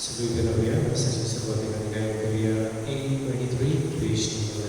Sabay Ganoria, sa sasagutin ng Korea 823, page 11.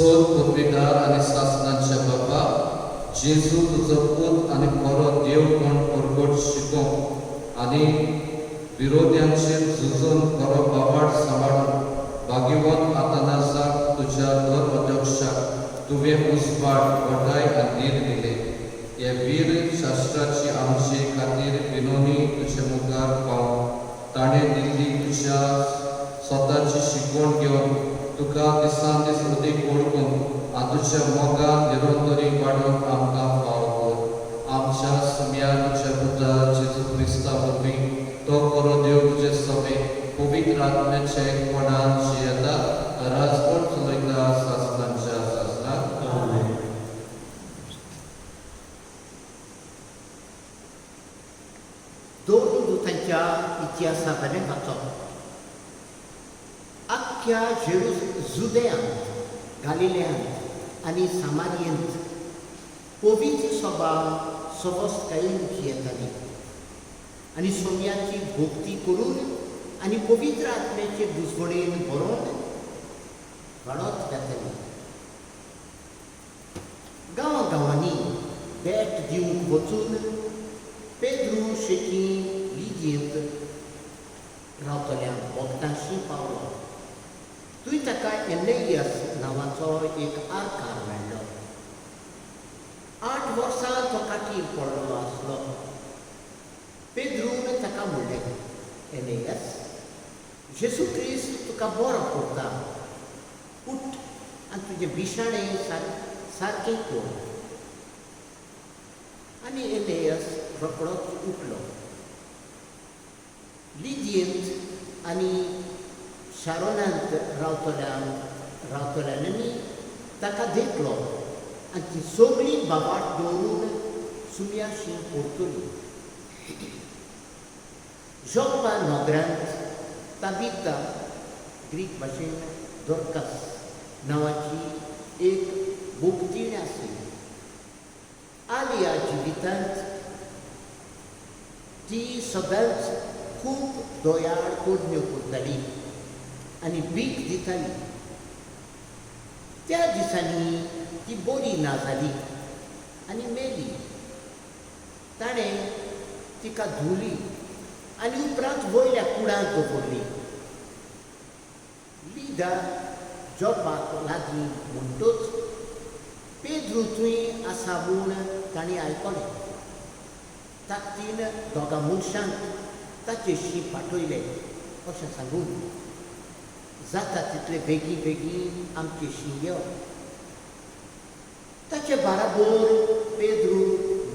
सोद पुर्विदार आनी सासणाच्या बापा जेजू तुजो पूत आनी खरो देव म्हूण परगट शिकोवंक आनी विरोध्यांचेर झुजून खरो बावाड सांबाळून भाग्यवंत आतानासाक तुज्या दर अध्यक्षाक तुवें उजवाड वटाय आनी धीर दिले. हे वीर शास्त्राची आमचे खातीर विनोनी तुजे मुखार पावून ताणें दिल्ली तुज्या स्वताची शिकवण घेवन तुका दिसान दीस अदीक वळखून आनी तुज्या मोगान निरंतरी वाडोवंक आमकां फावो कर. आमच्या सुम्या तुज्या पुता जेजू क्रिस्ता वरवीं तो खरो देव तुजे सवे पवित्र आत्म्याच्या एकपणान जियेता राजवट चलयता सासणांच्या सासणाक. आमेन. दोन दुतांच्या इतिहासा वयलें वाचप. आख्ख्या जेरुस जुदेयांत, गालिलेयांत आनी सामारियेंत पवित्र सभा सवस्तकायेन जियेताली आनी सोम्याची भक्ती करून आनी पवित्र आत्म्याचे बुजवणेन बरोवन वाडत वेताली. गांवां गांवांनी भेट दिवंक वचून पेद्रू शेकी लिगेंत रावतल्या भक्तांशी पावलो. थंय ताका एनेयस नांवाचो एक आरकार मेळ्ळो. 8 वर्सां तो काटीर पडलो आसलो. पेद्रून ताका म्हणलें, एनेयस, जेजू क्रिस्त तुका बरो करता, उठ आनी तुजें बिशाणें सारकें कर. आनी एनेयस रोखडोच उठलो. लिदियेंत आनी शारोनांत रावतल्यांनी ताका देखलो आनी ती सगळीं बाबाट दवरून सुम्याशी परतली. जोप्पा नगरांत ताबिता, ग्रीक भाशेन दोरकास नांवाची एक भोगतीण आसली. आलिया जिवितांत ती सदांच खूब दयाळ करण्यो करताली आनी भीक दिताली. त्या दिसांनी ती बरी ना जाली आनी मेली. ताणें तिका धुली आनी उपरांत वयल्या कुडांत दवरली. लिदा जोपाक लागली म्हणटूच पेद्रू थंय आसा म्हूण तांणी आयकलें. ताकतीन दोगां मनशांक ताचेशी पाठयले अशें सांगून, जाता तितले बेगीन बेगीन आमचेशी यो. ताचे बाराबोर पेद्रू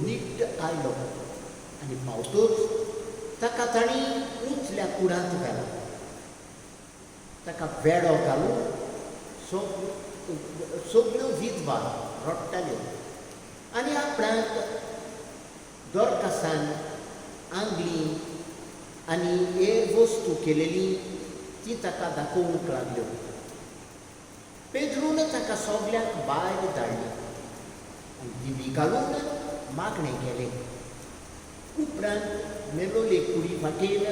नीट्ट आयलो आनी पावतूच ताका तांणी उंचल्या कुडांत व्हेलो. ताका वेडो घालून सगळ्यो विधवा रडटाल्यो आनी आपणाक दोरकासान आंगली आनी हेर वस्तू केलेली ती ताका दाखोवंक लागल्यो. पेद्रून ताका सगल्यांक भायर धाडली आनी दिमी घालून मागणें केलें. उपरांत मेलोले कुडी वाटेन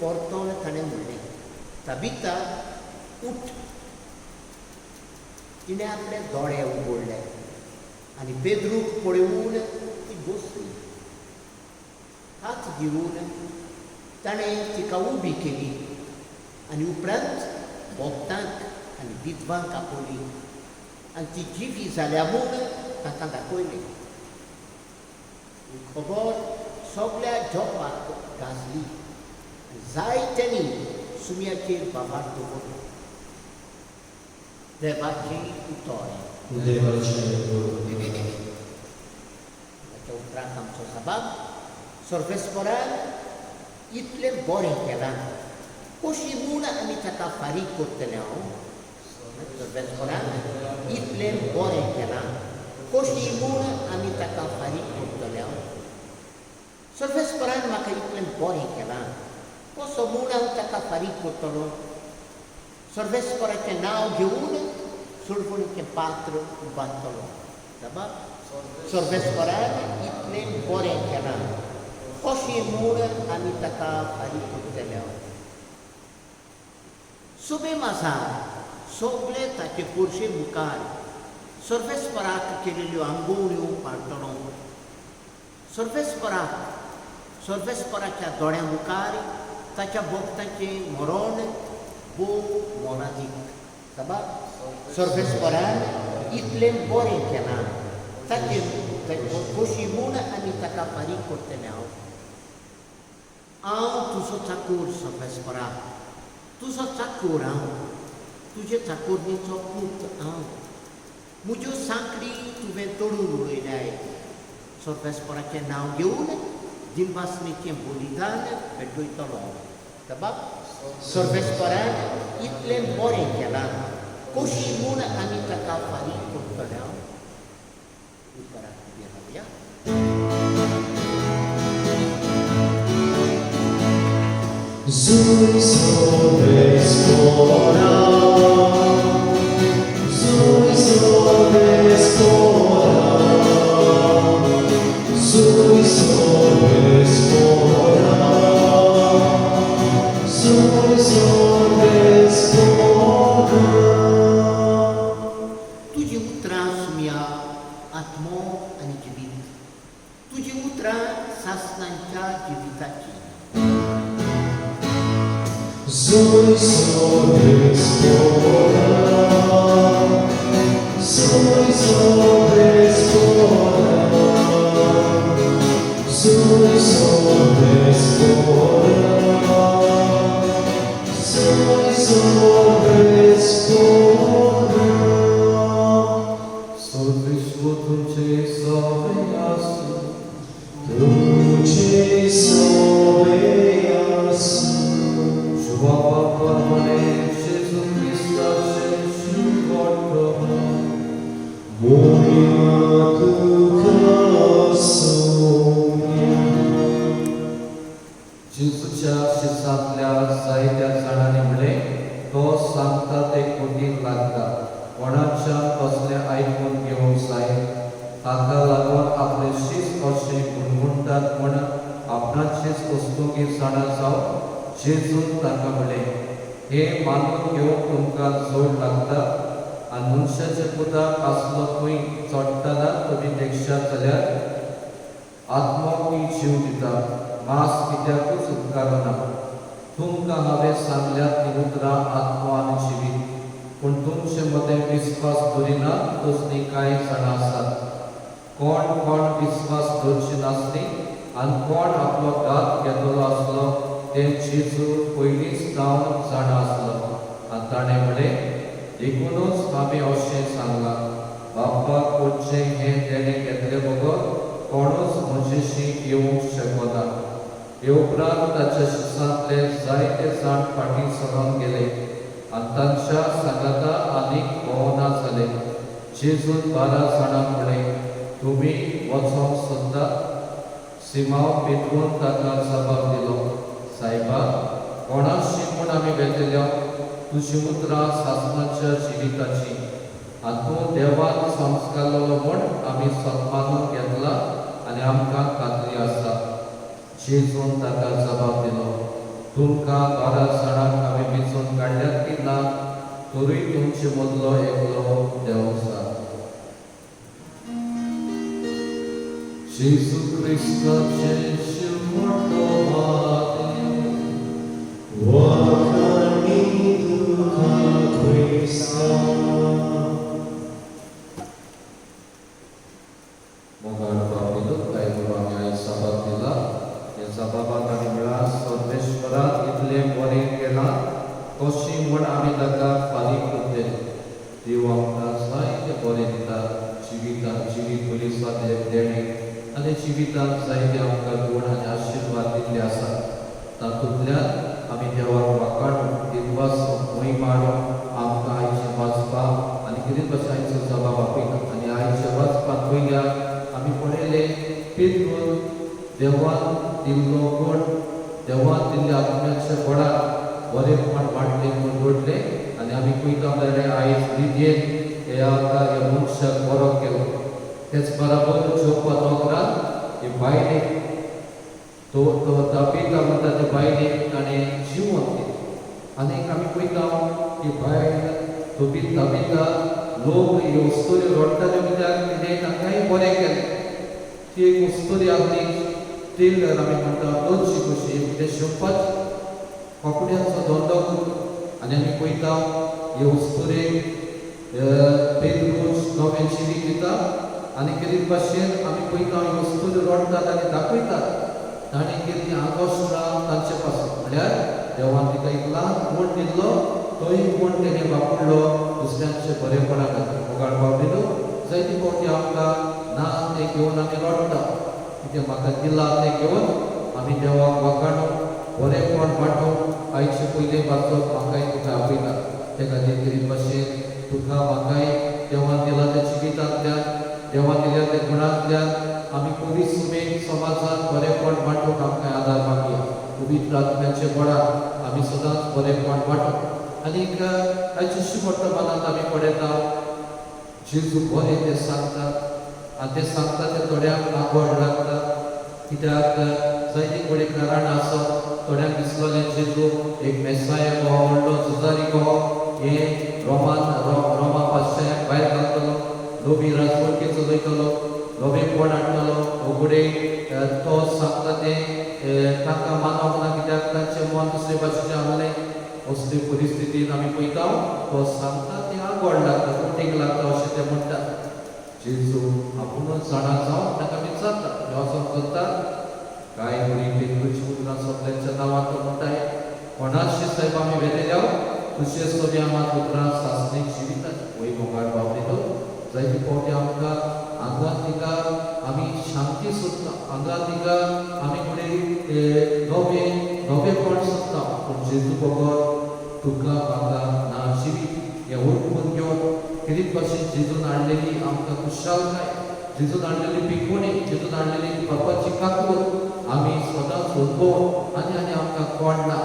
परतोन ताणें म्हणलें, ताबिता, उठ. तिणें आपले दोळे उगडले आनी पेद्रूक पळोवन ती बसली. हात दिवन ताणें तिका उबी केली आनी उपरांत भक्तांक आनी विधवांक आपयली आनी ती जिवी जाल्या म्हूण तांकां दाखयली. ही खबर सगल्या जोपाक गाजली आनी जायत्यांनी सुम्याचेर बाबार दवरलो. देवाचें उतर. देवाचें उतर. ताच्या उपरांत आमचो सबाब सर्वेस्परान इतलें बरें केलां, कशी म्हूण आमी ताका फारीक करतले हांव? सर्वेस्परान इतलें बरें केलां, कशी म्हूण आमी ताका फारीक करतले हांव? सर्वेस्परान म्हाका इतलें बरें केलां, कसो म्हूण हांव ताका फारीक करतलो? सर्वेस्पराचें नांव घेवन सोडवणीचें पात्र उबारतलो. बाबा, सर्वेस्परान इतलें बरें केलां, कशें म्हूण आमी ताका फारीक करतले हांव? सोबे माजार सगळे ताचे पोरशे मुखार सर्वेस्पराक केलेल्यो आंगोवण्यो पाळटलो. सर्वेस्पराक सर्वेस्पराच्या दोळ्यां मुखार ताच्या भक्ताचें मरण भोव मोलादीक. साबाब सर्वेस्परान इतलें बरें केलां ताचें खोशी म्हूण आमी ताका फारीक करतले. हांव हांव तुजो चाकूर सर्वेस्परा, तुजो चाकूर हांव, तुजे चाकोरणीचो पूत हांव. म्हज्यो सांकडी तुवें तोडून उडयल्याय. सर्वेस्पराचें नांव घेवन दिंबासणीचें बलिदान भेटयतलो. बाब सर्वेस्परान इतलें बरें केलां कशी म्हूण आमी ताका फारीक करतले. हांव उपरांत उबें रावया. Zui Sorvespora, Zui Sorvespora, Zui Sorvespora, Zui Sorvespora. तुजी उतरां सुमया आत्मो आनी जिवीत, तुजी उतरां सासणांच्या जिविताची. Zui Sorvespora, Zui Sorvespora, Zui Sorvespora, Zui Sorvespora. Solvismo तुझे soveasu, Duce soveasu, Joao Parmane Jesu Christace Shivotto, Moria tuca sumia. जेजूच्या शिसांतल्या जायत्या जाणांनी म्हणलें, तो सांगता तें कठीण लागता, कोणाच्यान कसलें आयकून घेवंक जाय. ताका लागून आपले शीस अशें गुणगुणटात म्हूण आपणाचेच वस्तुगीर जाणा जावन जेजून तांकां म्हणलें, हें मानून घेवंक तुमकां जोड लागता आनी मनशाच्या पुताक आसलो खंय चडटना तुमी देखशात जाल्यार आत्मो की जीव दिता, मांस कित्याकूच उपकारना. तुमकां हांवें सांगल्यात तीं उतरां आत्मो आनी जिवीत, पूण तुमचे मदें विस्वास दवरिना तसलीं कांय जाणां आसात. कोण कोण विस्वास दवरचे नासली आनी कोण आपलो घात घेतलो आसलो तें जेजू पयलींच जावन जाणा आसलो. आनी ताणें म्हणलें, देखूनच हांवें अशें सांगलां, बाप्पा कडचें हें देणें घेतले बगर कोणूच म्हजेशी येवंक शकना. हे उपरांत ताच्या शिसांतले जायते जाण फाटीं सरून गेले आनी तांच्या सांगाता आनीक भोवना जाले. जेजून 12 जाणांक म्हणलें, तुमी वचोंक सोदतात? सिमांव पेत्रून ताका जबाब दिलो, सायबा, कोणाशी म्हूण आमी वेतल्या? तुजीं उतरां सासणाच्या जिविताचीं आनी तूं देवान संस्कारलो म्हूण आमी सन्मानून घेतला आनी आमकां खात्री आसा. जेजून ताका जबाब दिलो, तुमकां 12 जाणांक हांवें वेंचून काडल्यात की ना, तरूय तुमचे मदलो एकलो देव आसा. जेजू क्रिस्ताचें शिवमोटो वादें, Wakani duka Krista. मोगाळ बाबीलो काय आमी आयज जबाब दिला. ह्या जबाबाक आमी म्हळां, सर्वेश्वरान इतलें बरें केलां, कशी म्हूण आमी ताका फारीक करतले. देव आमकां जायतें बरें दिता, जिवितान जिवीत पुलिसांतलें देणें आनी जिवितान जायते आमकां गूण आनी आशिर्वाद दिल्ले आसात. तातूंतल्यान आमी देवाक वाखाणून दिनवास मोहीम हाडून आमकां आयचें वाचपाक आनी कितें कशें आयचो जबाब आपयता. आनी आयच्या वाचपाक पयल्या आमी पळयलें, पेत्रून देवान दिल्लो गूण, देवान दिल्ल्या आत्म्याच्या बळार बरेपण वांटलें म्हूण घडलें. आनी आमी पळयता जाल्यार आयज लिदयेन ह्या ह्या मनशाक बरो केलो. तेच बराबर जोपा नगरान हे बायलेक तो तो ताबीता म्हणटा ते बायलेक ताणें जिवन दिलें. आनी आमी पळयता की बायल तोबी ताबिता लोक ह्यो अस्तुऱ्यो रडटाल्यो कित्याक तिणें तांकांय बरें केलें. ती एक अस्तुरी आपली तेल आमी म्हणटा लोणची कशी कितें शिंवपाची कपड्यांचो धंदो करता. आनी आमी पळयता हे अस्तुरेक पेद्रूच नवें जिवीत दिता आनी केरीत भाशेन आमी पळयता ह्यो अस्तुऱ्यो रडटात आनी दाखयतात ताणें केल्ली आगोस्त्रां तांचे पासून म्हळ्यार देवान तिका एक ल्हान गुण दिल्लो तोय गुण तेणें वापरलो दुसऱ्यांचे बरेपणा खातीर. मोगाळ पावलेलो जायते फावटी आमकां ना तें घेवन आमी रडटा, कितें म्हाका दिलां तें घेवन आमी देवाक वाखाणून बरेपण वांटून आयचे पयलें वाचप म्हाकाय तुका आपयता. ते खातीर केरीत भाशेन तुका म्हाकाय देवान दिला त्या जिवितांतल्यान, देवान दिल्या त्या गुणांतल्यान आमी पयली सुमेक समाजान बरेपण वांटूंक आमकां आदार मागया. पवित्र आत्म्याचे बळान आमी सदांच बरेपण वांटूंक. आनीक आयच्या वर्तमानांत आमी पळयता जेजू बरें तें सांगता आनी तें सांगता तें थोड्यांक आंगवण लागता कित्याक जायतीं कडेन कारणां आसत. थोड्यांक दिसलेलें जेजू एक मेसाया कहो, व्हडलो झुजारी कहो, हें रोमान रोमा पातशायाक भायर घालतलो, लोबी राजवटकी चलयतलो, नवेपण हाडटलो. उगडे तो सांगता तें तांकां मानवंक ना कित्याक तांचें मन दुसरे भाशेचें आहलें. असले परिस्थितीन आमी पळयता तो सांगता तें आंगवण लागता, कुटीक लागता अशें ते म्हणटात. जेजू आपुणूच जाणा जावन ताका विचारता, ह्यो समजता कांय घडी पेद्रूची उतरां सगल्यांच्या नांवान तो म्हणटाय कोणाशी सायब आमी वेलेल्या तुजे सगळीं आमात उतरां सासणी जिविताची. वय मोगाळ बाबलेलो जायते फावटी आमकां आंगात तिका आमी शांती सोदता, आंगात तिका आमी फुडें नवें नवेपण सोदता, पूण जेजू बगर तुका म्हाका ना जिवीत. हें वळखून घेवन खेरीत भाशेन जेजून हाडलेली आमकां खुशालकाय, जेजून हाडलेली पिकोणी, जेजून हाडलेली बापाची काकूट आमी सदांच अनुभव आनी आनी आमकां कोण ना.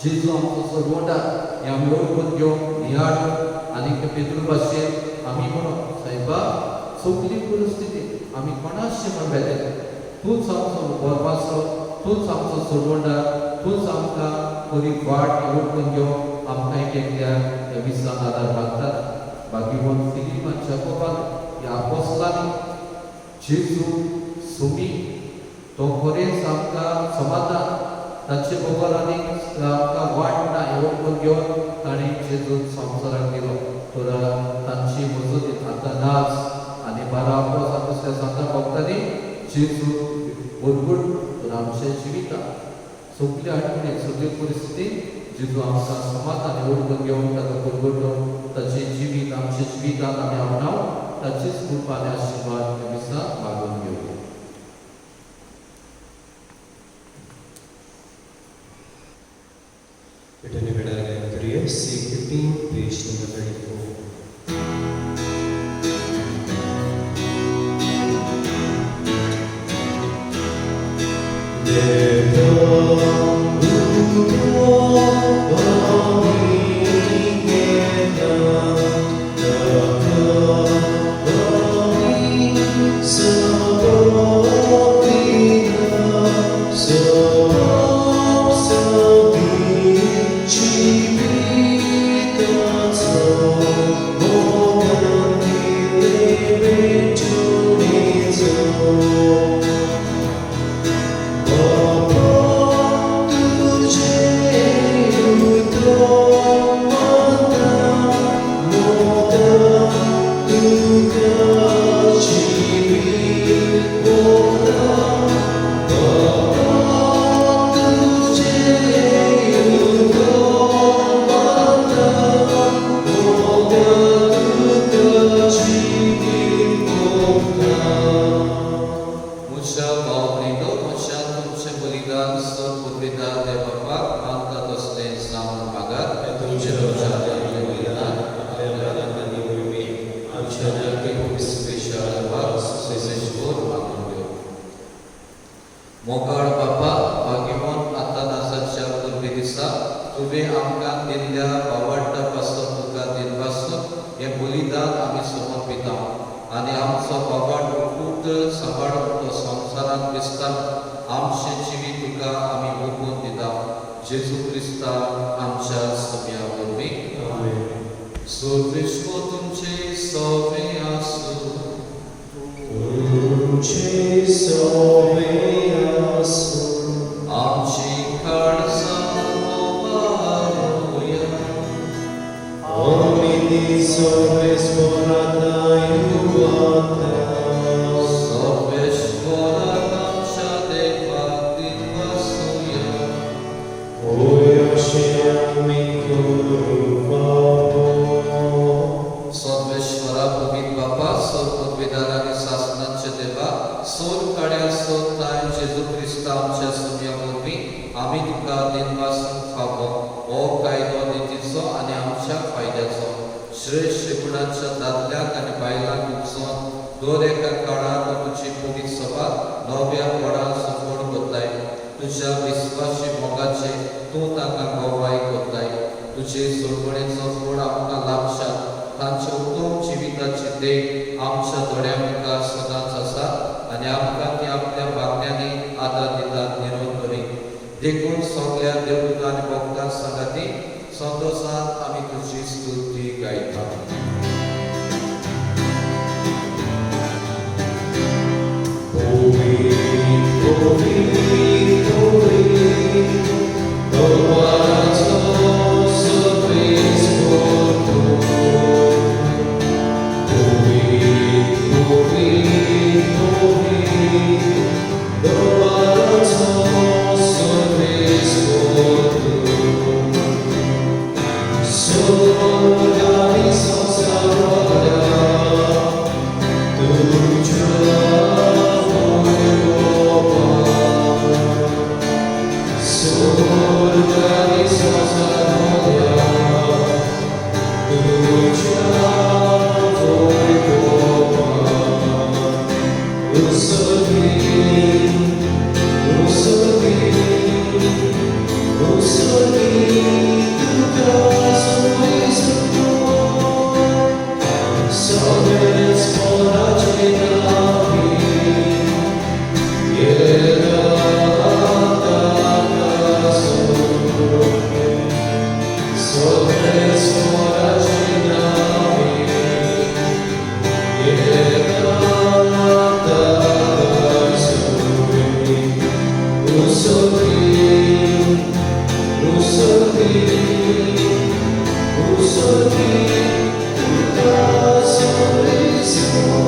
जेजू आमचो सरवंटार हें आमी वळखून घेवन नियाळून आनी पेद्रू भाशेन आमी म्हणून सायबा सगली परिस्थिती आमी कोणाशी म्हण वेले तूंच आमचो बरपाचो, तूंच आमचो सरवंटार, तूंच आमकां बरी वाट वळखून घेवन आमकां एक एकल्याक ह्या विसांत आदार मागतात. बाकीवंत फिलीपान जाकोबान ह्या आपोस्लांनी जेजू सुमी तो खरेंच आमकां समाधान, ताचे बगर आनीक आमकां वाट ना हें वळखून घेवन ताणें जेजून संवसाराक दिलो. तर तांची मजतीन आतां नाच आनी 12 आपोस आनी दुसऱ्या सांता भक्तांनी जेजू भरपूर. तर आमच्या जिवितांत सगळे आठवणी सगळी परिस्थिती जेजू आमकां समाधान वळखून घेवन ताका पुरगुटून ताचें जिवीत आमच्या जिवितांत आमी आपणावन ताचीच कृपा आनी आशिर्वाद ह्या दिसा मागून घेवया. Written in Korea, C15, page number 34. म्हज्या भाव भयणींनो, म्हज्या तुमचें बलिदान सर पुर्विदार देव बापाक मानता तसलें जावन मागात. तुमच्या बलिदान आपल्या मनात आनी वरवीं आमच्या मागून घेवं. मोगाळ बापा, भाग्यवंत आतां नासाच्या पुर्वी दिसा तुवें आमकां दिल्ल्या बावडटा पासून तुका दिनवासून हें बलिदान आमी समर्पिता आनी आमचो बाबाट मुकूट सांबाळून तो संवसारांत विस्तार आमचें जिवीत तुका आमी ओंपून दिता. जेजू क्रिस्ता आमच्या सभ्या वरवीं. आमेन. सर्वेस्पर तुमचे सर्वेस्पराक युवाता. सर्वेश्वराक आमच्या देवाक दिनवासुया. होय अशें आमी करूंक फावो. सर्वेश्वरा पवित्र बापा, सर्व पदवीदार आनी सासणाचे देवा, सोद काड्या सोद ताय जेजू क्रिस्ता आमच्या सुमया वरवीं आमी तुका दिनवासूंक फावो. हो कायदो नितीचो आनी आमच्या फायद्याचो. श्रेश्ठ गुणांच्या दादल्यांक आनी बायलांक उपसोन दर एका काळार तूं तुजी पवित्र सभा नव्या पडान सफळ करताय. तुज्या विस्वाशी मोगाचे तूं तांकां गवाय करताय. तुजे सोडवणेचो फळ आमकां लाभशात. तांच्या उत्तम जिविताची देख आमच्या दोळ्यां मुखार सदांच आसा आनी आमकां ती आपल्या मागण्यांनी आदार दितात निरंतरी. देखून सगल्या देवदूतां आनी भक्तां सांगाती संतोशान आमी तुजी स्तुती गायता. पवित्र, पवित्र, पवित्र, दरबाराचो सर्वेस्पर तूं. पवित्र, पवित्र, पवित्र, दरबाराचो सर्वेस्पर तूं. स्वर्ग आनी संवसार भरल्या तुज्या वैभवान. स्वर्ग आनी संवसार भरल्या तुज्या वैभवान. उत्सर्गी, उत्सर्गी, उत्सर्गी तुका सर्वेस्पर. सर्वेस्पराचे नांवी येता ताका स्तोत्र. सर्वेस्पराचे नांवी येता ताका स्तोत्र. उत्सर्गी, उत्सर्गी, उत्सर्गी तुका सर्वेस्पर.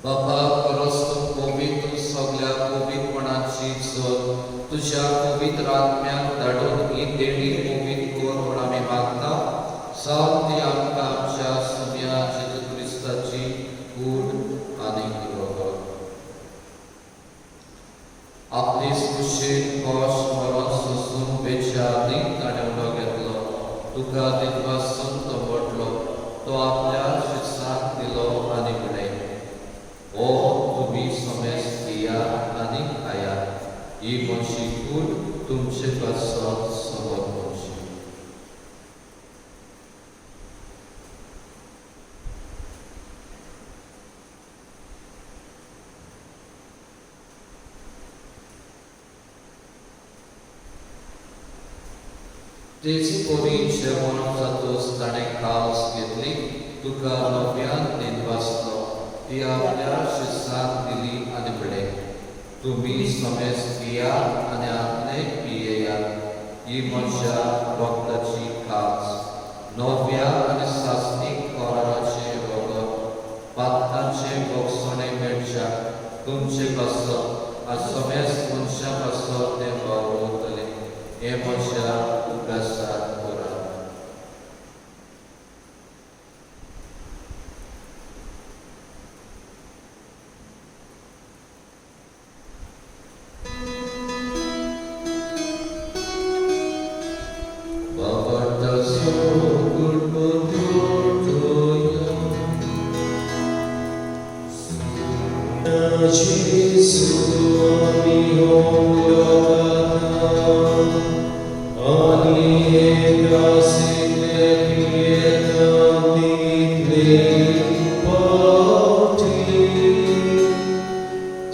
बाबा, खरोच तूं पवित्र, सगल्या पवित्रपणाची जर. तुज्या पवित्र आत्म्याक धाडून ही देणी पवित्र कर म्हूण आमी मागता, जावन ती आमकां आमच्या सुम्या जेजू क्रिस्ताची कूड आनी रगत. आपली कुशीन कश्ट मरण सोसून बेच्या आदी ताणें उलो घेतलो. तुका दिनवासून तो मोडलो. तो आपल्या शिसाक दिलो आनी म्हणलें, "हो तुमी समेस्त पिया आनी खाया. ही म्हजी कूड, तुमचे पासत समर्पणची." तेच परी जेवण जातच ताणें कास घेतली. तुका नव्यान दिनवासलो. ती आपल्या शिसाक दिली आनी म्हणलें, "तुमी समेस्त पिया आनी हातलें पियेयात. ही म्हज्या रगताची कास, नव्या आनी सासणीक कराराचें रगत. पातकांचें भोगसणें मेळच्या तुमचे पासत आनी समेस्त मनशां पासत तें वावरतलें. हें म्हज्या उगडासाक करात." बाबाटाचो गुड. Gesù आमी आनी एकासिले पियेता तितले पावटी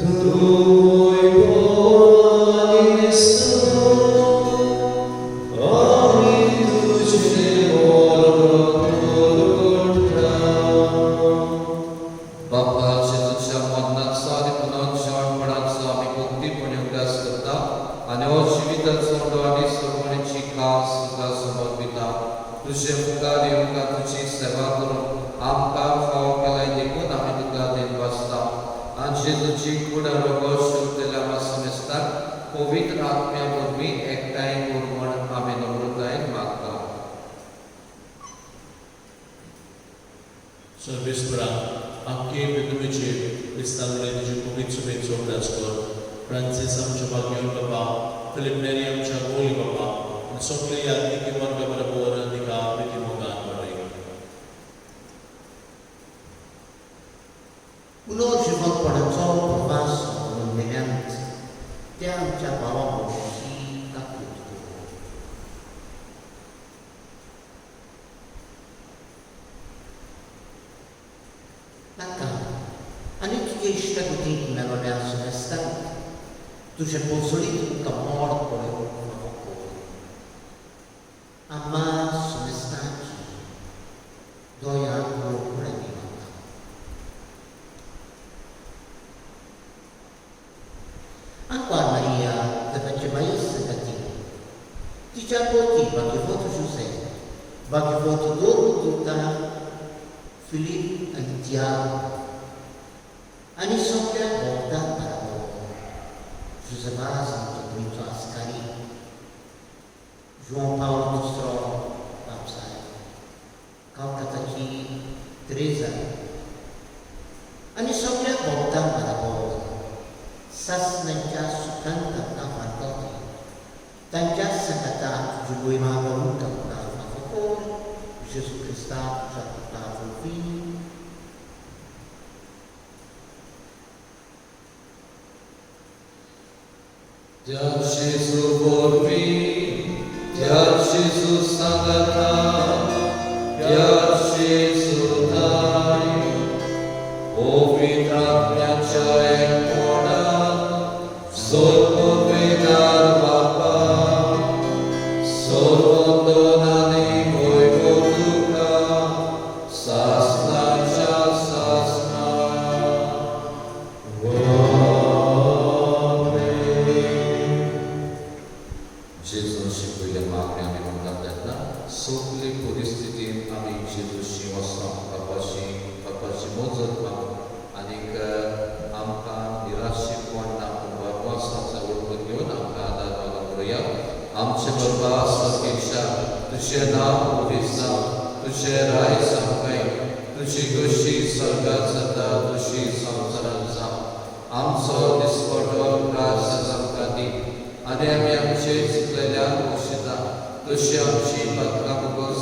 तूं वैभव आनी आमी तुजें मरण परगट्टा. बापा, जेजूच्या मरणाचो आनी पुनर्जिवणपणाचो आमी भक्तीपणी उगडास करता आनी हो जिविताचो उंडो आनी सोडवणेची कास तुका समर्पिता. तुजे मुखार येवंक तुजी सेवा करूंक आमकां फावो केलाय देखून आमी तुका दिनवासता. आनी जेजूची कूड रोगो शिवतल्या आमकां समेस्ताक पवित्र आत्म्या वरवीं एकठांय कर म्हण आमी नम्रतायेन मागता. सर्वेस्परा, आख्खे पृथ्वीचेर क्रिस्तांवले तुजे पवित्र सुबेचो अभ्यास कर. फ्रांसीस आमच्या भाग्योन बाबा, फिलीप नेरी आमच्या गोली बाबा आनी सगळे याज्ञिकी वर्गा बरोबर तिका प्रिती मोगान वाडय. उलो जिवंतपणाचो प्रवास म्हणून त्या आमच्या भावा भोवशी काकूट कर. ताका आनी तुजे इश्टागतीक मेळोल्या सुमेस्ताक तुजे पोसडीत तुमकां मोड पळोवंक फावो कर. आम्हा सुमेस्ताची दया कर म्हूण आमी मागता. Acqua Maria देवाचे बाई संगती तिच्या पोती भाग्यवत जुझे, भाग्यवत दोन दुता फिलीप आनी त्याग आनी सगळ्या भोगतात बराबर जुझेवास आमचो गोंयचो आस्कारी, जुआंव पावल दुसरो बापसाय, कलकत्ताची त्रेजा आनी सगळ्या भोगतां बराबर सासणाच्या सुखान तांकां वाडटले तांच्या सांगाताक तुज्यो गोयमा करून तांकां फावो कर. जेजू क्रिस्ता तुज्या पुता वरवीं. त्या जेजू वरवीं, त्या जेजू सांगाता, त्या जेजू पवित्र आत्म्याच्या एकपणान सर्वपितार बापा, सर्वंदनानी वैभव तुका सासणाच्या सासणा. आमेन. जेजून शिकयलें मागणें आमी म्हणटात तेन्ना सगली परिस्थितीन आमी जेजूशी वचप, बापाची बापाची मजत मागप आनीक आमकां निराशेपण ना पूण बाबा आसा वळखून घेवन आमकां आदार मागून करुया. आमचे बाबा सर्गेशा, तुजें नांव पवित्र जावं, तुजें राय सामकाय, तुजी गोशी स्वर्गात जाता तशी संवसारांत जावं. आमचो दिसपटो ग्रास आमकां दी आनी आमी आमचे चुकलेल्यांक बक्षिता तशी आमची पात्रां मुगोस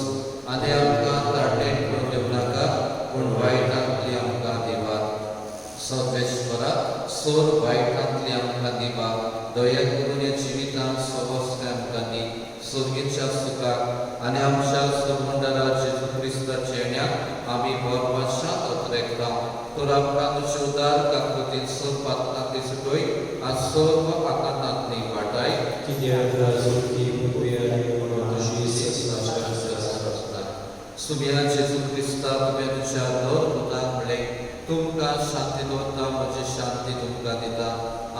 आनी आमकां ताटेक करून दिवं नाका पूण वायटांतली आमकां दिवात. सर्वेश्वरा, सोर वायटांतली आमकां दिवा, दया करून ह्या जिवितांत सवस्ते आमकां दी सर्गेच्या सुखाक आनी आमच्या सरमंडळा जेजू क्रिस्ताच्या येण्याक आमी बरपाशांत अत्रेकता. तर आमकां तुजे उदार काकृतीन सर्व पात्रांतली सुटय आनी सर्व आकांतांतली वाटाय. कित्याक राजवटी पदवी आनी महिमा तुजी सासणाच्या सासणाक. सुम्या जेजू क्रिस्ता, तुवें तुज्या दर पुताक म्हणलें, तुमकां शांती दवरता, म्हजी शांती तुमकां दिता.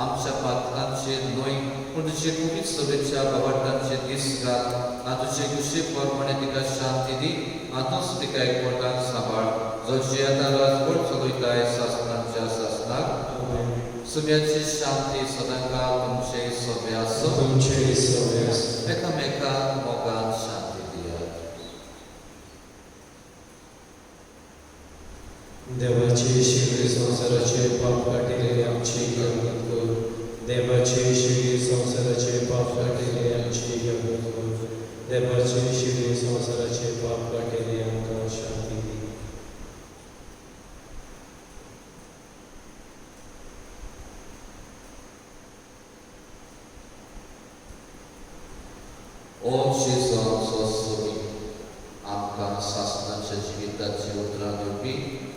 आमच्या पात्रांचेर न्हय पूण तुजे पवित्र सभेच्या बाबाटांचेर दीस घाल आनी तुजे कुशी प्रमाणे तिका शांती दी आनी तूंच तिका एकवटान सांबाळ, जो जियेता राजवट चलयताय सासणाच्या सासणाक. आमेन. सुम्याची शांती सदांकाळ तुमचे सभे आसूं. तुमचे सवे आसूं. एकामेकांक मोगान शांती दियात. देवाचे शिवरी संवसाराचे पाप काटिले आमची गमत कर. देवाचे शिवरी संवसाराचे पाप काटिले आमची गमत कर. देवाचे शिवरी संवसाराचे पाप काटिले आमकां शांती दी. ओ जेजू आमचो सोबी, आमकां सासणाच्या जिविताची उतरां दिवपी,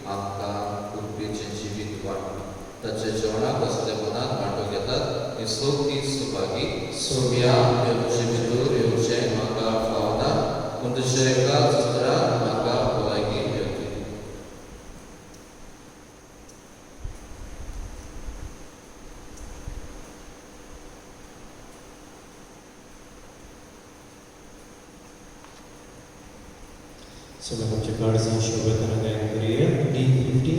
आमकां उर्बेचें जिवीत वांटपी, ताच्या जेवणाक असल्या मनान वांटो घेतात ती सगळीं सुभागी. सोम्या, येवचे भितर येवचें म्हाका फावना पूण तुज्या एकाच उतरान म्हाका भलायकी मेळटली. चला आमच्या काळजां शोभतना गायन करूया. D15,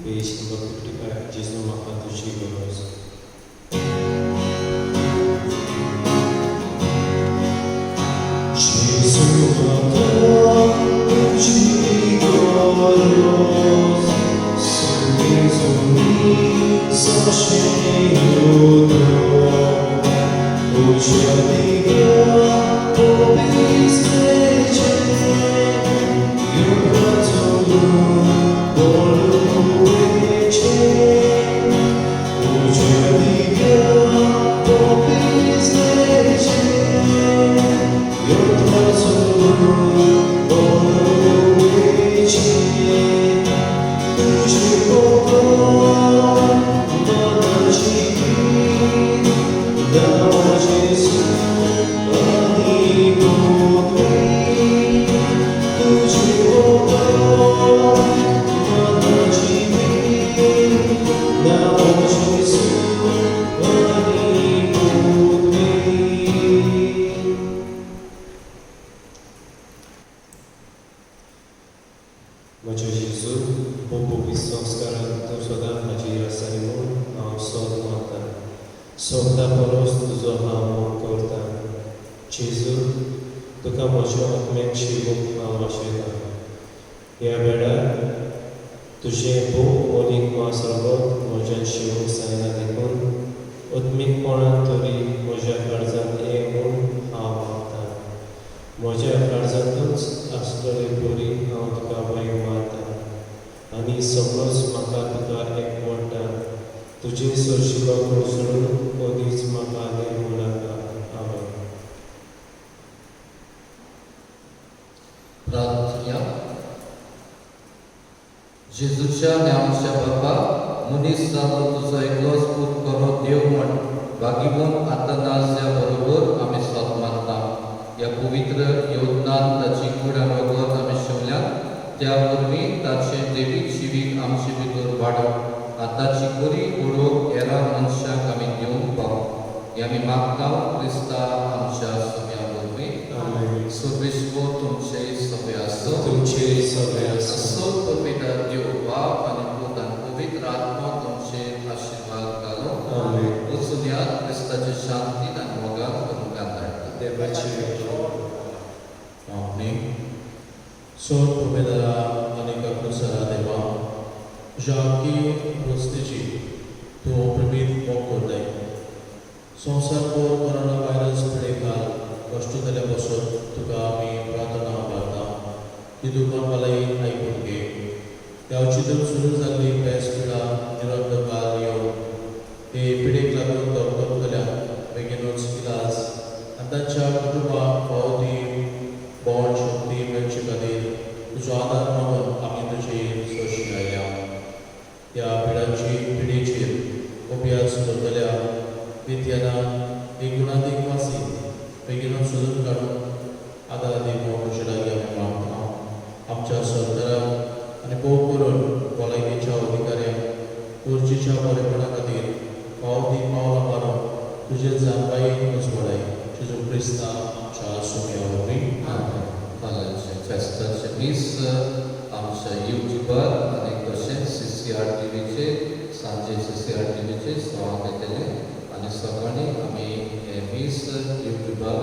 page number 55. जेजू म्हाका तुजी गरज. जेजू म्हाका तुजी गरज, सुखी सोशें उदक, तुज्या दिव्या पोपिसलेचें म्हज्या जेजू, भोव संस्कारान तूं सदां हाजीर आसाय म्हूण हांव सोद मानतां. सोदता परस तुजो हांव मोग करता. जेजू, तुका म्हज्या आत्म्याक शिवूंक हांव आशेतां. ह्या वेळार तुजें भोव मोलीक मांस रगत म्हज्यान शिवूंक जायना, देखून आत्मीकपणान तरी म्हज्या काळजांत ये म्हूण हांव मागतां. म्हज्या काळजांतूच आसलेले परी हांव तुका वय मारता आनी सगळोच म्हाका तुका एक म्हणटा. तुजे सोरशिलो कोसळून मदींच म्हाका निर्मू नाका. आमेन. प्रार्थना. जेजूच्या आनी आमच्या बापा, मनीस जालो तुजो एकलोच पूत खरो देव म्हण भागीवन आतानाज्या बरोबर आमी सोद मानता. ह्या पवित्र योगदान ताची कूड आनी रगत आमी शिवल्यात, त्या वरवीं ताचें देवीक जिवीत आमचे भितर वाडप आनी ताची बरी ओळख हेरां मनशाक आमी दिवंक पाव, हें आमी मागता क्रिस्ता आमच्या सोम्या वरवीं. आमेन. सर्वेस्पर तुमचे सगळे आसो. तुमचे सगळे आसूं. असो पवित्र देव बाप आनी पूत आनी पवित्र आत्मो तुमचे आशिर्वाद घालो. आमेन. वचून यात, क्रिस्ताचे शांतीन आनी मोगान तुमकां धाडटा. देवाची. मागणी. सोड उमेदरा आनी काकुळसरा देवा, तुज्या आख्खी रस्तेची तूं प्रेमीत मोग करताय. संवसार कोरोना व्हायरस पिडेकाल कश्ट जाल्या पासून तुका आमी प्रार्थना करता ती तुका भलायी आयकून घे. त्या अवचितून सुरू जाल्ली पेस पिडा निरंतर काल येवन हे पिडेक लागून दगदगतल्या बेगीनूच इलाज आनी तांच्या कुटुंबाक फावो ती बळ शक्ती मेळचे खातीर तुजो आदार मागून आमी तुजी सोशी आयल्या. ह्या पिडाची पिडेचेर अभ्यास करतल्या विद्यानाक एक गुणातीक वासी बेगीनूच सोदून काडून आदार दी म्हूण तुजे लागीं आमी मागता. आमच्या सरकाराक आनी भोव करून भलायकेच्या अधिकाऱ्यांक गरजेच्या बरेपणा खातीर फावो ती पावलां मारून तुजे जाणवायेन उजवाडाय. जेजू क्रिस्ता आमच्या सोम्या वरवीं. फाल्यांचें फेस्ताचें मीस आमच्या युट्युबार आनी तशेंच CCR टीव्हीचेर सांजे CCR टीव्हीचेर 6 येतलें आनी सकाळीं आमी हें मीस युट्युबार